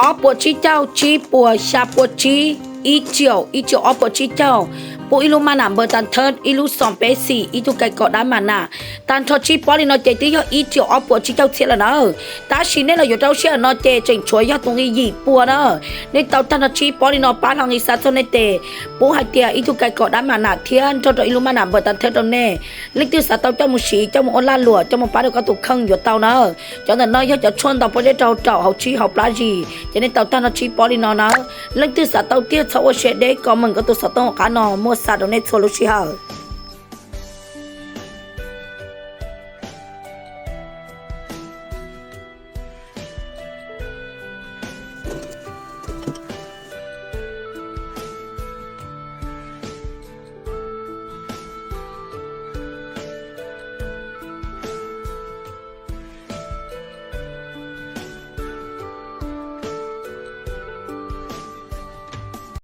ob puas tsib caug, tsib puas, xya puas tsib, ib tsilv, ib tsilv ob puas tsib caug, pub ib lub maj nam npawg tas thawb, ib lub xoom peb xim, ib tug kais kom dab maj nam. Tag nrho tsib pob li no ces twb yog ib tsilv ob puas tsib caug txhiab lawm na. Tab sis nej los yuav rau siab no ces tseem tshuav yog tus nqi yim pua na. Nej tau tag nrho tsib pob li no pab hlo nqi xa txog nej tes, pub hais tias ib tug kais kom dab maj nam thiab nrog rau ib lub maj nam npawg tas thawb rau nej. Leej twg xav tau coj mus siv, coj mus ua laj luam, coj mus pab rau koj tus kheej yuav tau na. Cov ntawm no yog cov tshuaj ntaus pob zeb rau raum hauv tsib hauv plab zis, ces nej tau tag nrho tsib pob li no na. Leej twg xav tau tiag txhob ua siab deb, comment koj tus xov tooj hauv qab no muaj xa rau nej txhua lub sij hawm.